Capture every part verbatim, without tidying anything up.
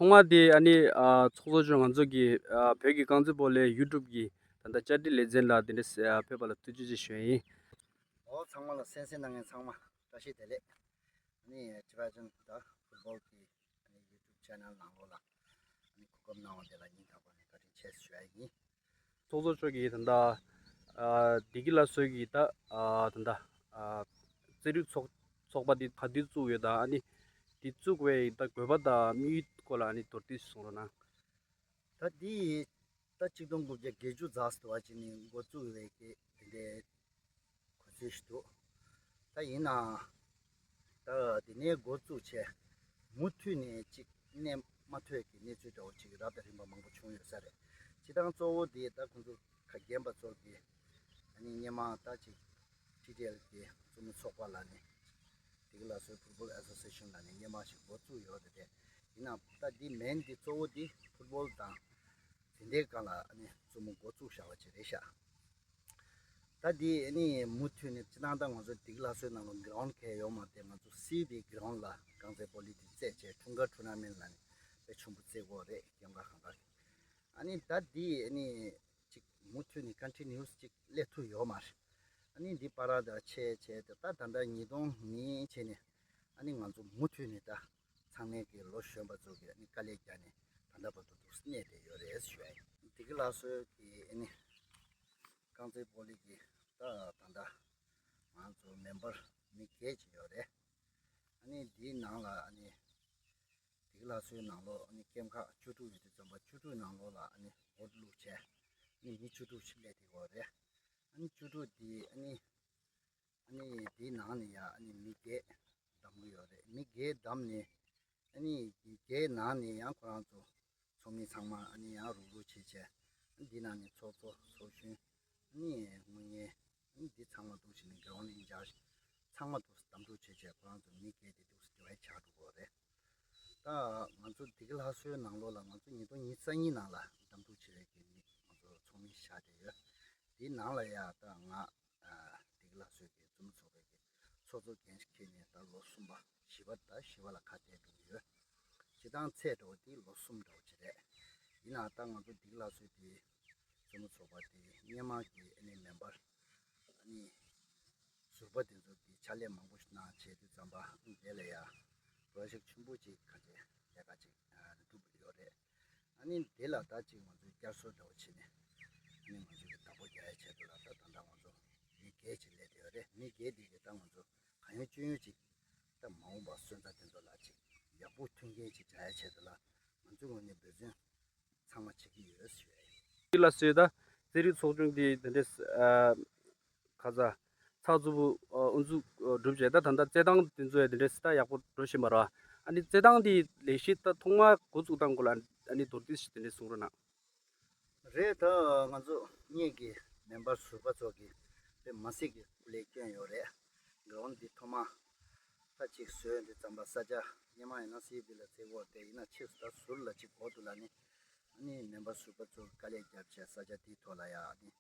ཐོག་མ་དེ་ཨ་ནི་ཨ་ཚོགས་གཙོ་མཆོག་ང་ཚོ་གི་ཨ་བོད་ཀྱི་རྐང་རྩེད་སྤོ་ལོའི་ཡུ་ཊུབ་ཀྱི་ད་ལྟ་བཅར་འདྲི་ལེ་ཚན་ལ་དེ་འདྲ་ཨ་ཕེབས་པ་ལ་ཐུགས་རྗེ་ཆེ་ཞུ་ཡ་ཡིན། ཨོ་ཚང་མ་ལ་གསན་གཟིགས་གནང་མཁན་ཚང་མ་བཀྲ་ཤིས་བདེ་ལེགས། ཨ་ནི་ཅི་བ་ཅུན་ད་ཕུཊ་བོལ་གྱི་ཨ་ནི་ཡུ་ཊུབ་ཆེ་ནལ་ནང་ལོགས་ལ་ཨ་ནི་གོ་སྐབས་གནང་བ་དེ་ལ་སྙིང་ཐག་པ་ནས་བཀའ་དྲིན་ཆེ་ཞུ་ཡ་ཡིན། ཚོགས་གཙོ་མཆོག་གིས་ད་ལྟ་ཨ་བདེ་སྐྱིད་སླར་གསོའི་གི་ད་ཨ་ད་ལྟ་ཨ་རྩེད་རིགས་ཚོགས་ཚོགས་པ་འདི་ག་དུས་བཙུགས་ཡོད་དང་ཨ་ནི་འདི་བཙུགས་པའི་ད་དགོས་པ་དང་དམིགས་ཡུལ་སྐོར་ལ་ཨ་ནི་མདོར་བསྡུས་ཤིག་གསུང་རོགས་གནང་། ད་འདི་ད་གཅིག་སྟོང་དགུ་བརྒྱ་བརྒྱད་ཅུ་ཙམ་ཟེར་བ་ཅིག་ནས་འགོ་བཙུགས་ཡོད་པའི་གི་དེ་འདྲའི་གོ་ཚུལ་ཞིག་འདུག་ད་ཡིན་ནའང་ད་དེ་ནས་འགོ་བཙུགས་བྱས་མུ་མཐུད་ནས་ཅིག་གནས་མ་ཐུབ་ཀྱི་གནས་ཚུལ་འདྲ་བོ་ཅིག་རབ་དང་རིམ་པ་མང་པོ་བྱུང་ཡོད་ས་རེད། སྤྱིར་བཏང་གཙོ་བོ་དེ་ད་ཁོང་ཚོ་ཁ་རྒན་པ་ཚོ་གི་ཨ་ནི་སྔོན་མ་ད་ཅིག་ཊི་ཊི་ཨེལ་གི་རྩེད་མོ་ཚོགས་པ་ལ་ནི་དེ་གི་ལ་སོའི་ཕུཊ་བོལ་ཨེ་སོ་སི་ཨེ་ཤན་ལ་ནི་སྔོན་མ་ཞིག་འགོ་བཙུགས་ཡོད་རེད་དེ། ཡིན་ནའང་ད་འདི་མེན་འདི་གཙོ་བོ་འདི་ཕུཊ་བོལ་དང་དེ་འདྲའི་སྒང་ལ་ཨ་ནི་རྩེད་མོ་འགོ་བཙུགས་བཞག་པ་ཅིག་རེད་ཤག་ད་འདི་ཨ་ནི་མུ་མཐུད་ནས་སྤྱིར་བཏང་ད་ང་ཚོ་འདི་གི་ལ་སོའི་ནང་ལོ་གྷི་རའུན་ཌི་གང་ཡང་ཡོད་མ་རེད། ང་ཚོ་སིལ་བའི་གྷི་རའུན་ཌི་ལ་རྐང་རྩེད་སྤོ་ལོ་འདི་རྩེད་བྱས་འཁྲུངས་སྐར་ཐུར་ན་མེན་ཊི་ལ་ནི་དཔེ་ཆེན་པོ་རྩེ་གི་ཡོད་རེད། སྐྱེམས་ཁ་གང་ག་གི་ཨ་ནི་ད་འདི་ཨ་ནི་ཅིག་མུ་མཐུད་ནས་ཀོན་ཊི་ནིའུ་སི་ཅིག་སླེབས་ཐུབ་ཡོད་མ་རེད། ཨ་ནི་འདི་བར་དུ་ཆད་བྱས་ཏེ་ད་ད་ལྟ་ཉིས་སྟོང་ཉེར་གཉིས་བྱས་ནས་ཨ་ནི་ང་ཚོ་མུ་མཐུད་ནས་ད་ཚང་མས་ཀྱི་ལོ་གཞོན་པ་ཚོ་གི་ཨ་ནི་དཀའ་ལས་བརྒྱབ་ནས་ད་ལྟ་བར་དུ་འདུག་གནས་བསྡད་ཡོད་རེད་ཞུ་ཡ་ཡིན། འདི་གི་ལ་སོའི་གི་ཨ་ནི་རྐང་རྩེད་སྤོ་ལོ་གི་ད་ད་ལྟ་ང་ཚོ་མེམ་བར་མི་བརྒྱད་ཅིག་ཡོད་རེད། ཨ་ནི་འདིའི་ནང་ལ་ཨ་ནི་དེ་གི་ལ་སོའི་ནང་ལོགས་ཨ་ནི་སྐྱེམས་ཁ་བཅུ་དྲུག་ཡོད་དུས་ཙམ་པ་བཅུ་དྲུག་ནང་ལོགས་ལ་ཨ་ནི་ཝོ་ཊི་བླུགས་བྱས་ཨ་ནི་མི་བཅུ་དྲུག་ཅིག་སླེབས་བསྡད་ཡོད་རེད། ཨ་ནི་བཅུ་དྲུག་འདི་ཨ་ནི་ཨ་ནི་དེའི་ནང་ནས་ཡང་ཨ་ནི་མི་བརྒྱད་བདམས་ཀྱི་ཡོད་རེད། མི་བརྒྱད་བདམས་ནས་ཨ་ནི་བརྒྱད་ནང་ནས་ཡང་ཁོ་རང་ཚོ་ཚོགས་མི་ཚང་མ་ཨ་ནི་ཡང་རུག་རུག་བྱས་བྱས་ཨ་ནི་འདི་ནང་ནས་ཚོགས་གཙོ་ཚོགས་གཞོན་ཨ་ནི་དངུལ་གཉེར་ཨ་ནི་འདི་ཚང་མ་འདུག་བྱས་ནས་གྷི་རའུན་ཌི་ཨིན་ཅར་ཇི་ཚང་མ་འདུག་གདམ་འཐུ་བྱས་བྱས་ཁོ་རང་ཚོ་མི་བརྒྱད་དེ་འདུག་སེ་དེ་བས་ཆགས་འགྲོ་གི་རེད། ད་ང་ཚོ་འདི་གི་ལྷ་གསོལ་ནང་ལོགས་ལ་ང་ཚོ་ཉིས་སྟོང་ཉི་ཤུ་རྩ་གཉིས་ནང་ལ་གདམ་འཐུ་བྱེད་པའི་གི་མི་ང་ཚོ་ཚོགས་མི་བཞག་བསྡད་ཡོད། དེའི་ནང་ལ་ཡ་ད་ང་ཨ་འདི་གི་ལྷ་གསོལ་གི་རྩེད་མོ་ཚོགས་པའི་གི་ཚོགས་གཙོ་འགན་འཁྱེར་ནས་ད་ལོ་གསུམ་པ་བཞི་པ་ད་བཞི་པ་ལ་ཁ་གཏད་འགྲོ་གི་ཡོད། སྤྱིར་བཏང་ཚད་འདྲ་བོ་དེ་ལོ་གསུམ་འདྲ་བོ་ཅིག་རེད། ཡིན་ནའང་ད་ང་ཚོ་འདི་གི་ལྷ་གསོལ་དེ་རྩེད་མོ་ཚོགས་པ་དེ་སྔོན་མ་གི་ཨ་ནི་མེམ་བར་ཨ་ནི་ཟུར་པ་དེ་ཚོ་གི་ཕྱག་ལས་མང་པོ་ཞིག་གནང་བྱས་དུས་ཙམ་པ་ཨ་ནི་དེ་ལ་ཡ་པྲོ་ཇེཀ་ཆེན་པོ་ཅིག་ག་ཅིག་ལས་ཀ་ཅིག་ཨ་ནི་སྒྲུབ་ཡོད་རེད། ཨ་ནི་དེ་ལ་ད་ཅིག་ང་ཚོས་བསྐྱར་གསོ་འདྲ་བོ་བྱས་ནས་ཨ་ནི་ང་ཚོས་ཀྱི་བདག་པོ་རྒྱག་ཡ་ཆེད་དུ་ལ་ད་ད་ལྟ་ང་ཚོ་མི་བརྒྱད་ཅིག་སླེབས་བསྡད་ཡོད་རེད། མི་བརྒྱད་དེ་གི་ད་ང་ཚོ་གང་ཡོང་ཅི་ཡོང་ཅིག་ད་མ་འོངས་པ་སོན་རྩ་དེ་ཚོ་ལ་ཅིག་ཡག་པོ་མཐུན་རྐྱེན་ཅིག་སྦྱར་ཡ་ཆེད་དུ་ལ་ང་ཚོའི་ངོས་ནས་འབད་བརྩོན་ཚང་མ་བྱེད་ཀྱི་ཡོད་ཞུ་ཡ་ཡིན། འདི་ལ་སོས་ད་རྩེད་རིགས་ཚོགས་ཆུང་འདི་དེ་འདྲས་ཨ་ཁ་ཚ་ཚགས་ཚུད་པོ་ཨ་དབུ་འཛུགས་ཨ་གྲུབ་བྱས་ད་ད་ལྟ་རྩེད་ཐང་འདི་ཚོ་ཡ་དེ་འདྲས་ད་ཡག་པོ་འགྲོ་བཞིན་པ་རེད། ཨ་ནི་རྩེད་ཐང་འདི་ལས་གཞི་ད་ཐོག་མ་འགོ་བཙུགས་སྟངས་སྐོར་ལ་ཨ་ནི་མདོར་བསྡུས་ཤིག་དེ་འདྲས་གསུང་རོགས་གནང་། རེད། ད་ང་ཚོ་སྔོན་གྱི་མེམ་བར་ཟུར་པ་ཚོ་གིས་དཔེ་མ་སྲིད་ཀྱི་སྐུ་ལས་བསྐྱོན་ཡོད་རེད། གྷི་རའུན་ཌི་འདི་ཐོག་མ་ད་ཅིག་བཟོས་འདི་ཙམ་པ་ས་ཆ་སྔོན་མ་ཡིན་ན་སི་བི་ལ་བརྩེ་བོ་དེ་ཡིན་ན་ཕྱིས་སུ་ད་ཟུར་ལ་ཅིག་འགོ་འདུག་ལ་ནི་ཨ་ནི་མེམ་བར་ཟུར་པ་ཚོ་དཀའ་ལས་བརྒྱབ་བྱས་ས་ཆ་དེའི་ཐོག་ལ་ཡ་ཨ་ནི་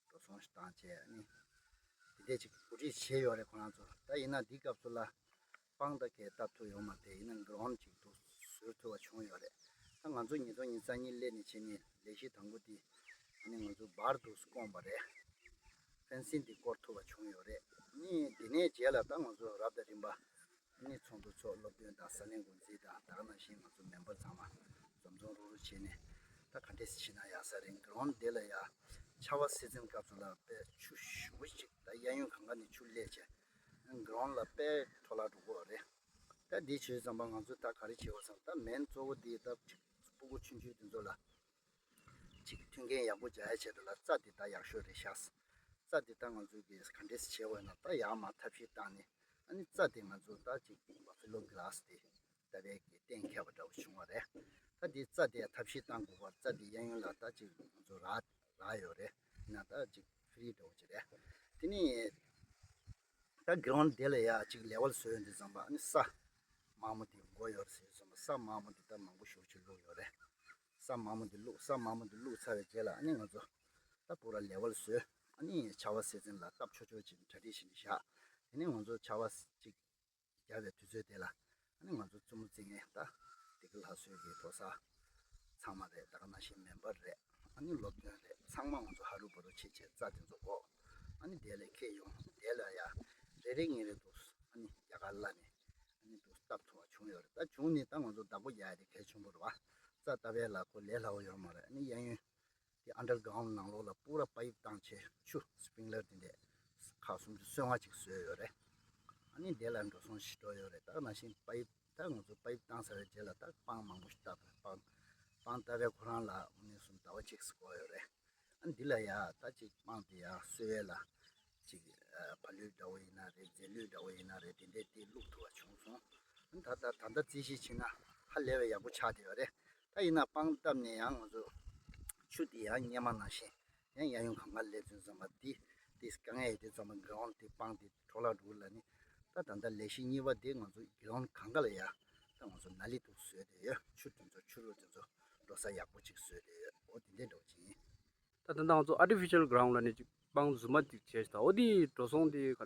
འགྲོ་སོང་ཞིག་བཏང་བྱས་ཨ་ནི་དེ་འདྲས་ཅིག་གོ་སྒྲིག་བྱས་ཡོད་རེད་ཁོ་རང་ཚོ། ད་ཡིན་ན་འདི་སྐབས་སུ་ལ་དཔང་ད་གས་བཏབ་ཐུབ་ཡོད་མ་རེད། ཡིན་ན་གྷི་རའུན་ཌི་ཅིག་འདུག་བཟོ་ཐུབ་པ་བྱུང་ཡོད་རེད། ད་ང་ཚོ་ཉིས་སྟོང་ཉི་ཤུ་རྩ་གཉིས་སླེབས་ནས་བྱས་ནས་ལས་གཞི་དང་པོ་འདི་ཨ་ནི་ང་ཚོ་བར་དུ་བསྐོངས་པ་རེད། ཕེན་སིང་འདི་བསྐོར་ཐུབ་པ་བྱུང་ཡོད་རེད། ཨ་ནི་དེ་ནས་རྗེས་ལ་ད་ང་ཚོ་རབ་དང་རིམ་པ་ཨ་ནི་ཚོགས་འདུ་ཚོགས་སློབ་སྟོན་དང་ས་གནས་འགོ་འཛིན་དང་ད་ག་ནང་བཞིན་ང་ཚོ་མེམ་བར་ཚང་མ་འཛོམས་འཛོམས་རོགས་རོགས་བྱས་ནས་ད་ག་འདྲས་བྱས་ན་ཡག་ས་རེད། གྷི་རའུན་ཌི་དེ་ལ་ཡ་ཆར་པ་སི་ཛན་སྐབས་སུ་ལ་དཔེ་ཆུ་ཞེ་པོ་ཅིག་ད་གཡས་གཡོན་གང་ག་ནས་ཆུ་སླེབས་བྱས་གྷི་རའུན་ཌི་ལ་དཔེ་འཕྲོ་བརླག་འགྲོ་གི་ཡོད་རེད། ད་འདི་བྱས་ཙམ་པ་ང་ཚོས་ད་ག་རེ་བྱེད་དགོས་ཟེར་ན་ད་མེན་གཙོ་བོ་འདི་ད་ཅིག་སྤུ་གུ་ཆུང་ཆུང་དེ་ཚོ་ལ་ཅིག་མཐུན་རྐྱེན་ཡག་པོ་སྦྱར་ཡ་ཆེད་དུ་ལ་རྩྭ་འདི་ད་ཡག་ཤོས་རེད་ཤག་རྩྭ་འདི་ད་ང་ཚོས་གི་ག་འདྲས་བྱེད་དགོས་ན་ད་ཡར་མར་ཐབས་ཤེས་བཏང་ནས་ཨ་ནི་རྩྭ་འདི་ང་ཚོ་ད་ཅིག་བྷ་ཕེ་ལོ་གྷི་རཱ་སི་འདི་ད་བས་གི་གཏན་འཁེལ་བ་འདྲ་བོ་བྱུང་བ་རེད། ད་འདི་རྩྭ་འདི་ཐབས་ཤེས་བཏང་དགོས་པ་རྩྭ་འདི་གཡས་གཡོན་ལ་ད་ཅིག་ང་ཚོ་རག་རག་ཡོད་རེད། ཡིན་ན་ད་ཅིག་ཧྥི་རི་འདྲ་བོ་ཅིག་རེད། དེ་ནས་ད་གྷི་རའུན་ཌི་དེ་ལ་ཡ་ཅིག་ལེ་ཝལ་བཟོས་ཡོང་དུས་ཙམ་པ་ཨ་ནི་ས་དམའ་མོ་དེ་དགོས་ཡོད་རེད་ཟེར་དུས་ཙམ་པ་ས་དམའ་མོ་དེ་ད་མང་པོ་ཞེ་པོ་ཅིག་བླུགས་ཡོད་རེད། ས་དམའ་མོ་དེ་བླུགས་ས་དམའ་མོ་དེ་བླུགས་ཚར་བའི་རྗེས་ལ་ཨ་ནི་ང་ཚོ་ད་པུ་ར་ལེ་ཝལ་བཟོས་ཨ་ནི་ཆར་པ་སི་ཛན་ལ་སྟབས་ཆོག་ཆོག་ཅིག་གྲ་སྒྲིག་བྱས་ནས་བཞག་དེ་ནས་ང་ཚོ་ཆར་པ་ཅིག་རྒྱག་པའི་དུས་ཚོད་དེ་ལ་ཨ་ནི་ང་ཚོ་རྩེད་མོ་རྩེ་མཁན་ད་ སྡེ་དགེ་ལྷ་གསོལ་གྱི་གྲོགས་ཚང་མ་རེད། ད་ག་ནང་བཞིན་མེམ་བར་རེད། ཨ་ནི་སློབ་སྟོན་རེད། ཚང་མ་ང་ཚོ་ཧ་རུ་བ་རུ་བྱེད་བྱེད་རྩ་དེ་ཚོ་འགོ། ཨ་ནི་དེ་ལས་ཁྱེར་ཡོང་། དེ་ལ་ཡ་རེ་རེ་ངེས་རེ་འདུག་ཨ་ནི་རྒྱ་གར་ལ་ནས་ཨ་ནི་འདུག་སྟབས་ཐུབ་པ་བྱུང་ཡོད་རེད། ད་བྱུང་ནས་ད་ང་ཚོ་བདག་པོ་རྒྱག་ཡ་དེ་གལ་ཆེན་པོ་རེད་བ། རྩ་ལྟ་བའི་ལ་ཁོ་ལས་སླ་བོ་ཡོད་མ་རེད། ཨ་ནི་གཡས་གཡོན་དེ་ཨན་ཌར་གྷ་རའུན་ཌ་ནང་ལོགས་ལ་པུ་ར་པའིབ་བཏང་བྱས་ཆུ་སི་པིང་ལར་དེ་འདྲས་ཁག་སུམ་ཅུ་སོ་ལྔ་ཅིག་བཟོས་ཡོད་རེད། ཨ་ནི་དེ་ལ་འགྲོ་སོང་ཞེ་དྲག་ཡོད་རེད། ད་ནང་བཞིན་པའིབ་ད་ང་ཚོ་པའིབ་བཏང་ཚར་བའི་རྗེས་ལ་ད་སྤང་མང་པོ་ཞིག་བཏབ་པ་རེད། སྤང་སྤང་བཏབ་པའི་ཁོ་རང་ལ་དངོས་གནས་སུ་ཟླ་བ་གཅིག་ཙམ་འགོར་ཡོད་རེད། ཨ་ནི་འདི་ལ་ཡ་ད་ཅིག་སྤང་དེ་ཡ་གསོ་བའི་ལ་ཅིག་ཨ་བ་ལུད་འདྲ་བོ་ཡིན་ན་རེད། རྫས་ལུད་འདྲ་བོ་ཡིན་ན་རེད། དེ་འདྲས་དེ་བླུགས་ཐུབ་པ་བྱུང་སོང་། ཨ་ནི་ད་ད་ད་ལྟ་རྩིས་གཞི་བྱས་ན་ཧ་ལས་པའི་ཡག་པོ་ཆགས་བསྡད་ཡོད་རེད། ད་ཡིན་ན་སྤང་བཏབ་ནས་ཡང་ང་ཚོ་ཆུ་དེ་ཡང་སྔོན་མ་ནང་བཞིན་ཡང་གཡས་གཡོན་གང་ག་སླེབས་ཚུན་ཙམ་པ་དེ་དེ་དཀའ་ངལ་ཡོད་དུས་ཙམ་པ་གྷི་རའུན་ཌ་དེ་སྤང་དེ་འཕྲོ་བརླག་འགྲོ་གི་ལ་ནི། ད་ད་ལྟ་ལས་གཞི་གཉིས་པ་དེ་ང་ཚོ་གྷི་རའུན་ཌ་གང་ག་ལ་ཡ་ད་ང་ཚོ་ནཱ་ལི་འདུག་བཟོས་བསྡད་ཡོད། ཆུ་དེ་ཚོ་ཆུ་རུད་དེ་ཚོ་འགྲོ་ས་ཡག་པོ་ཅིག་བཟོས་བསྡད་ཡོད། འོ་དེ་འདྲས་འདྲ་བོ་ཅིག་ཡིན། ད་ད་ལྟ་ང་ཚོ་ཨར་ཊི་ཕི་ཤལ་གྷི་རའུན་ཌ་ལ་ནི་ཅིག་སྤང་རྫུན་མ་ཅིག་བྱས་ཤག་འོ་དེ་འགྲོ་སོང་དེ་ག་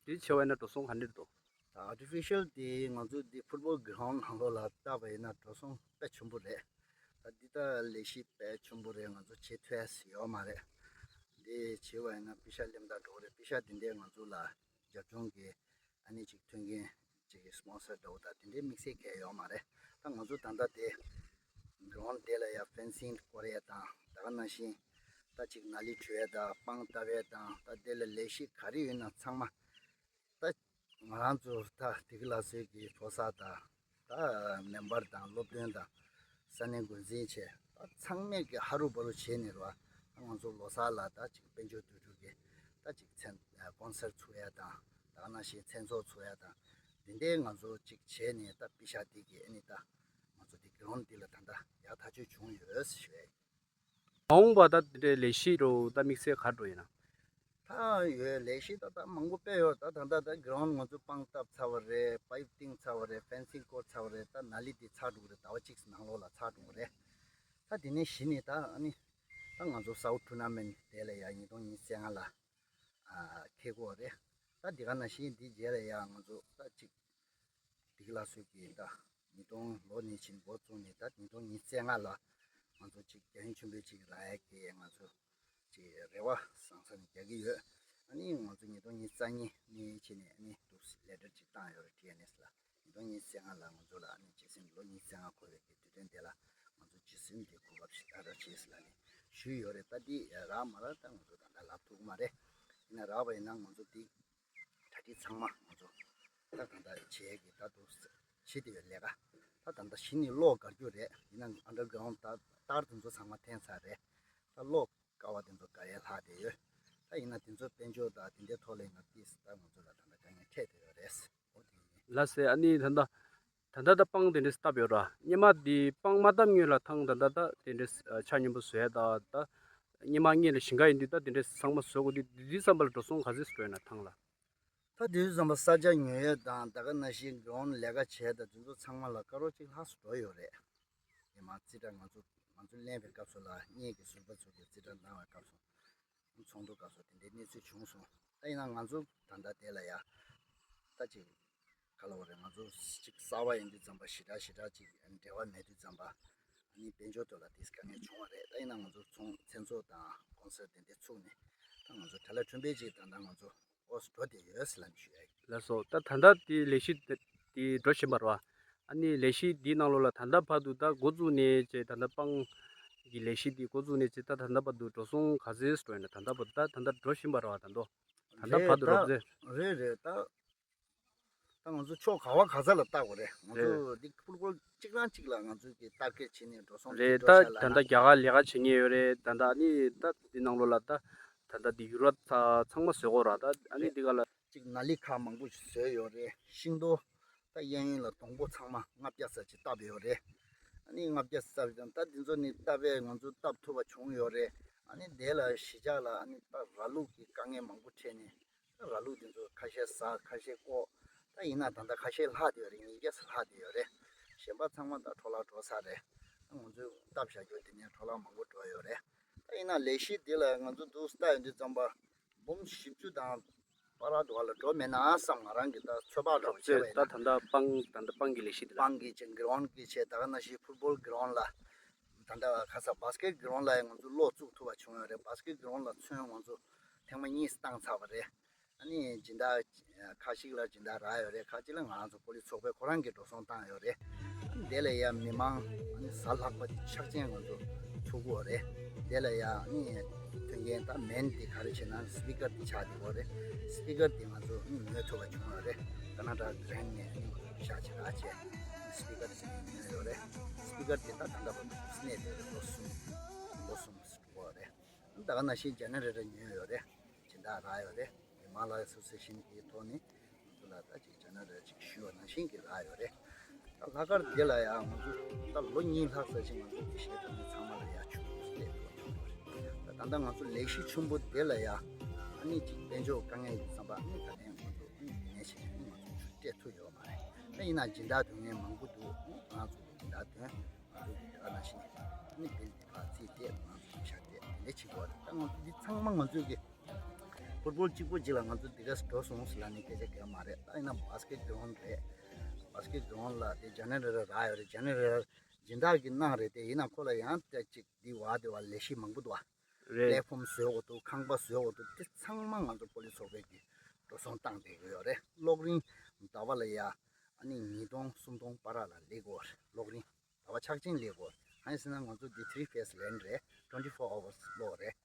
དེ་བྱས་པ་ཡིན་ན་འགྲོ་སོང་ག་འདྲས་འདུག་ད་ཨར་ཊི་ཕི་ཤལ་དེ་ང་ཚོ་དེ་ཕུཊ་བོལ་གྷི་རའུན་ཌ་ནང་ལོགས་ལ་བཏབ་པ་ཡིན་ན་འགྲོ་སོང་དཔེ་ཆེན་པོ་རེད། ད་འདི་ལྟ་ལས་གཞི་དཔེ་ཆེན་པོ་རེད། ང་ཚོ་བྱེད་ཐུབ་ཡ་ཡོད་མ་རེད། འདི་བྱས་པ་ཡིན་ན་པེ་ཤ་ལེམ་ད་འགྲོ་གི་རེད། པེ་ཤ་དེ་འདྲས་ང་ཚོ་ལ་རྒྱབ་ལྗོངས་ཀྱི་ཨ་ནི་ཅིག་མཐུན་རྐྱེན་ཅིག་གི་སི་པོན་སར་འདྲ་བོ་དང་དེ་འདྲའི་དམིགས་བསལ་གང་ཡང་ཡོད་མ་རེད། ད་ང་ཚོ་ད་ལྟ་དེ་གྷི་རའུན་ཌ་དེ་ལ་ཡ་ཕེན་སིང་བསྐོར་ཡས་དང་ད་ག་ནང་བཞིན་ད་ཅིག་ནཱ་ལི་བྲུས་ཡས་དང་སྤང་བཏབ་ཡས་དང་ད་དེ་ལ་ལས་གཞི་ག་རེ་ཡོད་ན་ཚང་མ་ད་ང་རང་ཚོ་ད་སྡེ་དགེ་ལྷ་གསོལ་གྱི་གྲོགས་ཚང་དང་ད་མེམ་བར་དང་སློབ་སྟོན་དང་ས་གནས་འགོ་འཛིན་བྱས་ད་ཚང་མས་ཀྱི་ཧ་རུ་བ་རུ་བྱས་ནས་རེད་བ། ད་ང་ཚོ་ལོ་གསར་ལ་ད་ཅིག་དཔལ་འབྱོར་འདུས་གྲུབ་ཀྱི་ད་ཅིག་མཚན་ཀོན་སར་ཚུགས་ཡ་དང་ད་ག་ནང་བཞིན་མཚན་ཚོགས་ཚུགས་ཡ་དང་དེ་འདྲའི་ང་ཚོ་ཅིག་བྱས་ནས་ད་པེ་ཤ་དེ་གི་ཨ་ནི་ད་ང་ཚོ་དེ་གྷི་རའུན་ཌ་དེ་ལ་ད་ལྟ་ཡག་ཐག་ཆོད་བྱུང་ཡོད་ཞུ་ཡ་ཡིན། མ་འོངས་པ་ད་དེ་འདྲའི་ལས་གཞི་རུ་ད་དམིགས་བསལ་ག་འགྲོ་ཡིན་ན། ད་ཡོད་ལས་གཞི་ད་ད་མང་པོ་དཔེ་ཡོད། ད་ད་ད་ད་གྷི་རའུན་ཌ་ང་ཚོ་སྤང་བཏབ་ཚར་བ་རེད། པའིབ་བཏིང་ཚར་བ་རེད། ཕེན་སིང་བསྐོར་ཚར་བ་རེད། ད་ནཱ་ལི་དེ་ཚར་འགྲོ་གི་རེད། ཟླ་བ་གཅིག་ནང་ལོགས་ལ་ཚར་འགྲོ་གི་རེད། ད་དེ་ནས་གཞི་ནས་ད་ཨ་ནི་ད་ང་ཚོ་སའུ་ཊུར་ན་མེན་ཊ་དེ་ལ་ཡ་ཉིས་སྟོང་ཉི་ཤུ་རྩ་ལྔ་ལ་ཨ་འཁེལ་གྱི་ཡོད་རེད། ད་དེ་ག་ནང་བཞིན་དེའི་རྗེས་ལ་ཡ་ང་ཚོ་ད་ཅིག་སྡེ་དགེ་ལྷ་གསོལ་གྱི་ད་ཉིས་སྟོང་ལོ་ནས་ཕྱིན་འགོ་བཙུགས་ནས་ད་ཉིས་སྟོང་ཉི་ཤུ་རྩ་ལྔ་ལ་ང་ཚོ་ཅིག་རྒྱ་ཡན་ཆོས་འཕེལ་ཅིག་རག་ཡ་གི་ང་ཚོ་ཅིག་རེ་བ་བཟང་ས་ནས་རྒྱག་གི་ཡོད། ཨ་ནི་ང་ཚོ་ཉིས་སྟོང་ཉི་ཤུ་རྩ་གཉིས་ནས་ཕྱིན་ནས་ཨ་ནི་འདུག་ལེ་ཊར་ཅིག་བཏང་ཡོད་རེད། ཊི་ཨེན་ཨེས་ལ། ཉིས་སྟོང་ཉི་ཤུ་རྩ་ལྔ་ལ་ང་ཚོ་ལ་ཨ་ནི་བྱེད་སེམས་ལོ་ཉི་ཤུ་རྩ་ལྔ་འཁོར་བའི་གི་དུས་སྟོན་དེ་ལ་ང་ཚོ་བྱེད་སེམས་དེ་གོ་སྐབས་ཤིག་རག་རོགས་བྱེད་ཟེར་ལ་ནི་ཞུས་ཡོད་རེད། ད་འདི་རག་མ་རག་ད་ང་ཚོ་ད་ལྟ་ལབ་ཐུབ་ཀྱི་མ་རེད། ཡིན་ན་རག་པ་ཡིན་ན་ང་ཚོ་འདི་གྲ་སྒྲིག་ཚང་མ་ང་ཚོ་ད་ད་ལྟ་བྱེད་ཀྱི་ད་དུ་བྱེད་བསྡད་ཡོད་ལས་ཀ། ད་ད་ལྟ་གཞི་ནས་གློག་བཀར་རྒྱུ་རེད། ཡིན་ན་ཨན་ཌར་གྷ་རའུན་ཌ་ད་ཏར་དེ་ཚོ་ཚང་མ་འཐེན་ཚར་རེད། ད་གློག་བཀར་བ་དེ་ཚོ་བཀར་ཡས་ལྷག་བསྡད་ཡོད། ད་ཡིན་ན་དེ་ཚོ་དཔལ་འབྱོར་དང་དེ་འདྲའི་ཐོག་ལ་ཡིན་ན་ཏིས་ད་ང་ཚོ་ལ་ད་ལྟ་དཀའ་ངལ་འཕྲད་བསྡད་ཡོད་རེད། འོ་དེ་ཡིན། ལགས་སེ། ཨ་ནི་ད་ལྟ་ད་ལྟ་ད་སྤང་དེ་འདྲས་བཏབ་ཡོད་ར། སྔོན་མ་དེ་སྤང་མ་བཏབ་སྔོན་ལ་ཐང་ད་ལྟ་ད་དེ་འདྲས་ཆ་སྙོམས་པོ་བཟོས་ད་ད་སྔོན་མ་སྔོན་ལ་ཞིང་ཁ་ཡིན་དུས་ད་དེ་འདྲས་ཚང་མ་བཟོ་དགོས་དུས་དེ་དུས་ཙམ་པ་ལ་འགྲོ་སོང་ག་ཚོད་འགྲོ་ཡོད་ན་ཐང་ལ། ད་དེ་དུས་ཙམ་པ་ས་ཆ་ཉོ་ཡས་དང་ད་ག་ནང་བཞིན་གྷ་རའུན་ཌ་ལས་ཀ་བྱས་དང་དེ་ཚོ་ཚང་མ་ལ་སྐར་རོ་གཅིག་ལྷག་ཙམ་འགྲོ་ཡོད་རེད། སྔོན་མ་རྩིས་ཁྲ་ང་ཚོ་ང་ཚོ་ལེན་པའི་སྐབས་སུ་ལ་གཉེན་གྱི་ཟུར་པ་ཚོ་གིས་རྩིས་ཁྲ་གནང་བའི་སྐབས་སུ། ཚོགས་འདུ་སྐབས་སུ་དེ་འདྲའི་གནས་ཚུལ་བྱུང་སོང་། ད་ཡིན་ན་ང་ཚོ་ད་ལྟ་དེ་ལ་ཡ་ད་ཅིག་ག་ལ་བ་རེད། ང་ཚོ་ཅིག་གསར་པ་ཡིན་དུས་ཙམ་པ་ཞེ་དྲག་ཞེ་དྲག་ཅིག་འབྲེལ་བ་མེད་དུས་ཙམ་པ་ཨ་ནི་དཔལ་འབྱོར་ཐོག་ལ་དེ་དཀའ་ངལ་བྱུང་བ་རེད། ད་ཡིན་ན་ང་ཚོ་ཚོང་མཚན་ཚོགས་དང་ཀོན་སར་དེ་འདྲ་ཚུགས་ནས་ད་ང་ཚོ་དེ་ལ་ཁྲོན་པའི་ཅིག་ད་ལྟ་ང་ཚོ་འོ་འགྲོ་བསྡད་ཡོད་ཟེར་ལབ་ཞུ་ཡ་ཡིན། ལགས་སོ། ད་ད་ལྟ་དེ་ལས་གཞི་དེ་དེ་འགྲོ་བཞིན་པ་རེད་བ། ཨ་ནི་ལས་གཞི་འདིའི་ནང་ལོགས་ལ་ད་ལྟ་བར་དུ་ད་འགོ་བཙུགས་ནས་བྱས་ད་ལྟ་སྤང་གི་ལས་གཞི་འདི་འགོ་བཙུགས་ནས་བྱས་ད་ད་ལྟ་བར་དུ་འགྲོ་སོང་ག་ཚོད་འགྲོ་ཡོད་ན། ད་ལྟ་བར་ད་ད་ལྟ་འགྲོ་བཞིན་པ་རེད་བ། ད་དོ་ད་ལྟ་བར་དུ་རོབ་ཙམ། རེད་རེད། ད་ད་ང་ཚོ་ཕྱོགས་ག་བ་ག་ས་ལ་བལྟ་དགོས་རེད། ང་རེད། ཚོ་འདི་ཕུར་ཕུར་གཅིག་རང་གཅིག་ལ་ང་ཚོ་གི་ཊར་གེཊ་བྱས་ནས་འགྲོ་སོང་རེད། ད་ད་ལྟ་རྒྱ་གར་ལས་ཀ་བྱེད་མཁན་ཡོད་རེད། ད་ད་ཨ་ནི་ད་འདི་ནང་ལོགས་ལ་ད་ད་ལྟ་འདི་ཡུ་རོབ་ཚ་ཚང་མ་བཟོ་དགོས་ར། ད་ཨ་ནི་འདི་ག་ལ། གཅིག་ནཱ་ལི་ཁག་མང་པོ་ཞིག་བཟོས་ཡོད་རེད། ཤིང་རྡོ་ད་གཡས་གཡོན་ལ་སྡོང་པོ་ཚང་མ་ལྔ་བརྒྱ་ཙམ་ཅིག་བཏབ་ཡོད་རེད། ཨ་ནི་ལྔ་བརྒྱ་ཙམ་ད་འདི་ཚོ་ནི་བཏབ་པས་ང་ཚོ་བཏབ་ཐུབ་པ་བྱུང་ཡོད་རེད། ཨ་ནི་དེ་ལ་གཞིས་ཆགས་ལ་ཨ་ནི་ད་ར་ལུག་གི་དཀའ་ངལ་མང་པོ་འཕྲད་ནས་ད་ར་ལུག་འདི་ཚོ་ཁ་ཤས་ཟ་ཁ་ཤས་བཀོག་ད་ཡིན་ན་ད་ལྟ་ཁ་ཤས་ལྷག་བསྡད་ཡོད་རེད། ཉིས་བརྒྱ་ཙམ་ལྷག་བསྡད་ཡོད་རེད། གཞན་པ་ཚང་མ་ད་འཕྲོ་བརླག་འགྲོ་ས་རེད། ད་ང་ཚོས་བཏབ་བཞག་རྒྱུ་དེ་ནས་འཕྲོ་བརླག་མང་པོ་འགྲོ་ཡོད་རེད། ད་ཡིན་ན་ལས་གཞི་འདི་ལ་ང་ཚོ་འདུག་ལྟ་ཡོང་དུས་ཙམ་པ་འབུམ་བཞི་བཅུ་དང་ པ་ར་དུ་བ་ལ་འགྲོ་མེད་ན་བསམ། ང་རང་གི་ད་ཚོད་དཔག་འདྲ་པོ་བྱས་པ་ཡིན་ན། ད་ད་ལྟ་སྤང་ད་ལྟ་སྤང་གི་ལས་གཞི་འདི་ལ། སྤང་གི་ཅིག་གི་རོན་གི་བྱས། ད་ག་ནང་བཞིན་ཕུཊ་བོལ་གི་རོན་ལ། ད་ལྟ་ཁ་ས་བཱ་སི་ཀེཊ་གི་རོན་ལ་ཡང་ང་ཚོ་བློ་བཙུགས་ཐུབ་པ་བྱུང་ཡོད་རེད། བཱ་སི་ཀེཊ་གི་རོན་ལ་ཚོན་ང་ཚོ་ཐེངས་མ་གཉིས་བཏང་ཚར་བ་རེད། ཨ་ནི་སྦྱིན་བདག་ཁ་ཤས་ལ་སྦྱིན་བདག་རག་ཡོད་རེད། ཁ་ཅིག་ལ་ང་རང་ཚོ་པོ་ལི་ཚོགས་པས་ཁོ་རང་གི་འགྲོ་སོང་བཏང་ཡོད་རེད། ཨ་ནི་དེ་ལ་ཡ་མི་མང་ཨ་ནི་གཟའ་ལྷག་པ་ཆག་ཅན་ང་ཚོ་ཚུགས་ཡོད་རེད། དེ་ལ་ཡ་ཨ་ནི་མཐུན་རྐྱེན་ད་མེན་དེ་ག་རེ་བྱས་ན་སི་པི་ཀར་དེ་ཆགས་བསྡད་ཡོད་རེད། སི་པི་ཀར་དེ་ང་ཚོ་ཨ་ནི་ཉོ་ཐུབ་པ་བྱུང་ཡོད་རེད། ཀ་ན་ཌ་གི་རེན་ནས་ཨ་ནི་ང་ཚོ་ཤག་ཆེ་རག་བྱས་སི་པི་ཀར་དེ་ཉོས་ཡོད་རེད། སི་པི་ཀར་དེ་ད་ད་ལྟ་བར་དུ་གནས་བསྡད་རེད། ལོ་གསུམ་ལོ་གསུམ་འགྲོ་གི་ཡོད་རེད། ད་ག་ནང་བཞིན་ཇེ་ནེ་རེ་ཊར་ཉོས་ཡོད་རེད། སྦྱིན་བདག་རག་ཡོད་རེད། མི་མང་ལ་སོ་སོ་བཞིན་གྱི་ཐོག་ནས་ང་ཚོ་ལ་ད་ཅིག་ཇེ་ནེ་རེ་ཊར་ཅིག་ཞུས་པ་ནང་བཞིན་གྱི་རག་ཡོད་རེད། ད་ལྷག་དཀར་འདི་ལ་ཡང་ང་ཚོ་ད་ལོ་གཉིས་ལྷག་ཙམ་ཅིག་ང་ཚོ་འདི་བྱས་ད་ནི་ཚང་མ་ལ་ཡར་ཕྱུག་པོ་སླེབས་ཡོད་ཡོད་རེད། ད་ད་ལྟ་ང་ཚོ་ལས་གཞི་ཆེན་པོ་འདི་ལ་ཡང་ཨ་ནི་ཅིག་དཔལ་འབྱོར་དཀའ་ངལ་ཡོད་བསམ་པ་ཨ་ནི་ད་ལན་ང་ཚོ་ཨ་ནི་ངས་བྱས་ཨ་ནི་ང་ཚོ་ཆུ་སྤྲད་ཐུབ་ཡོད་མ་རེད། ད་ཡིན་ན་སྦྱིན་བདག་དོན་ངན་མང་པོ་འདུག་ང་ཚོ་སྦྱིན་བདག་དོན། ང་ཚོ་གི་ད་ནང་བཞིན་ཨ་ནི་བིལ་དེ་ཕར་རྩིས་སྤྲད་ང་ཚོ་ཤ་སྤྲད་དེ་འདྲ་བྱེད་དགོས་རེད། ད་ང་ཚོ་འདི་ཚང་མ་ང་ཚོ་གི་ཕུཊ་བོལ་གཅིག་པོ་གཅིག་ལ་ང་ཚོ་འདི་ག་འགྲོ་སོང་ཟེར་ལབ་ནས་སྐད་ཆ་གང་ཡང་མ་རེད། ད་ཡིན་ན་བཱ་སི་ཀེཊ་གི་རོན་རེད། བཱ་སི་ཀེཊ་གི་རོན་ལ་དེ་ཇེ་ནེ་རེ་ཊར་རག་ཡོད་རེད། ཇེ་ནེ་རེ་ཊར་སྦྱིན་བདག་གིས་གནང་རེད། དེ་ཡིན་ན་ཁོ་ལ་ཡང་ད་ཅིག་འདི་བ་དེ་བ་ལས་གཞི་མང་པོ་འདུག་བ། རེད། པི་ལེཊ་ཕོམ་བཟོ་དགོས་འདུག་ཁང་པ་བཟོ་དགོས་འདུག་དེ་ཚང་མ་ང་ཚོ་པོ་ལི་ཚོགས་པས་ཀྱི་འགྲོ་སོང་བཏང་བསྡད་ཀྱི་ཡོད་རེད། གློག་རིན་ཟླ་བ་ལ་ཡ་ཨ་ནི་ཉིས་སྟོང་སུམ་སྟོང་བར་ལ་སླེབས་ཀྱི་ཡོད་རེད། གློག་རིན་ཟླ་བ་ཆག་ཅིང་སླེབས་ཀྱི་ཡོད་རེད། གང་ཡིན་ཟེར་ན་ང་ཚོ་འདི་ཐི་རི་ཕེ་སི་ལེན་ཌི་རེད། ཊུ་ཝེན་ཊི་ཕོར་ཨ་ཝར་སི་གློག་རེད།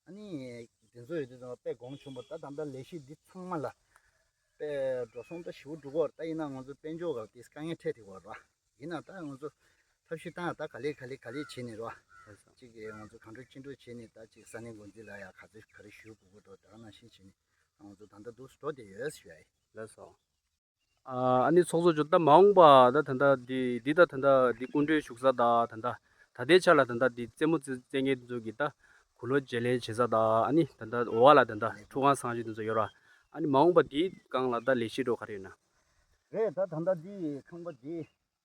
ཨ་ནི་དེ་ཚོ་ཡོད་དུས་ཙང་དཔེ་གོང་ཆེན་པོ། ད་ད་ལྟ་ལས་གཞི་འདི་ཚང་མ་ལ་དཔེ་འགྲོ་སོང་ད་ཞེ་པོ་འགྲོ་གི་ཡོད་རེད། ད་ཡིན་ན་ང་ཚོ་དཔལ་འབྱོར་སྒང་དེ་དཀའ་ངལ་འཕྲད་བསྡད་ཡོད་རེད་བ། ཡིན་ན་ད་ང་ཚོ་ཐབས་ཤེས་བཏང་ཡ་ད་ག་ལེ་ག་ལེ་ག་ལེ་བྱས་ནས་རེད་བ། ལགས་སོ། གཅིག་གིས་ང་ཚོ་གང་འགྲོ་ཅི་འགྲོ་བྱས་ནས་ད་གཅིག་ས་གནས་འགོ་འཛིན་ལ་ཡ་ག་ཚོད་ག་རེ་ཞུ་དགོས་ཀྱི་འདུག་ད་ག་ནང་བཞིན་བྱས་ནས་ང་ཚོ་ད་ལྟ་འདུག་འགྲོ་བསྡད་ཡོད་ཞུ་ཡ་ཡིན། ལགས་སོ། ཨ་ཨ་ནི་ཚོགས་གཙོ་མཆོག་ད་མ་འོངས་པ་ད་ད་ལྟ་འདི་འདི་ད་ད་ལྟ་འདི་སྐུ་མགྲོན་བཞུགས་ས་ད་ད་ལྟ་ད་ལྟའི་ཆ་ལ་ད་ལྟ་འདི་རྩེད་མོ་རྩེ་རྩེད་མཁན་དེ་ཚོ་གི་ད་གུ་ལོ་བརྗེ་ལེན་བྱེད་ས་ད་ཨ་ནི་ད་ལྟ་འོག་ལ་ད་ལྟ་ཁྲུས་ཁང་གསང་སྤྱོད་དེ་ཚོ་ཡོད་ར། ཨ་ནི་མ་འོངས་པ་འདིའི་སྒང་ལ་ད་ལས་གཞི་འགྲོ་ག་རེ་ཡོད་ན། རེད། ད་ད་ལྟ་འདི་ཁང་པ་འདི་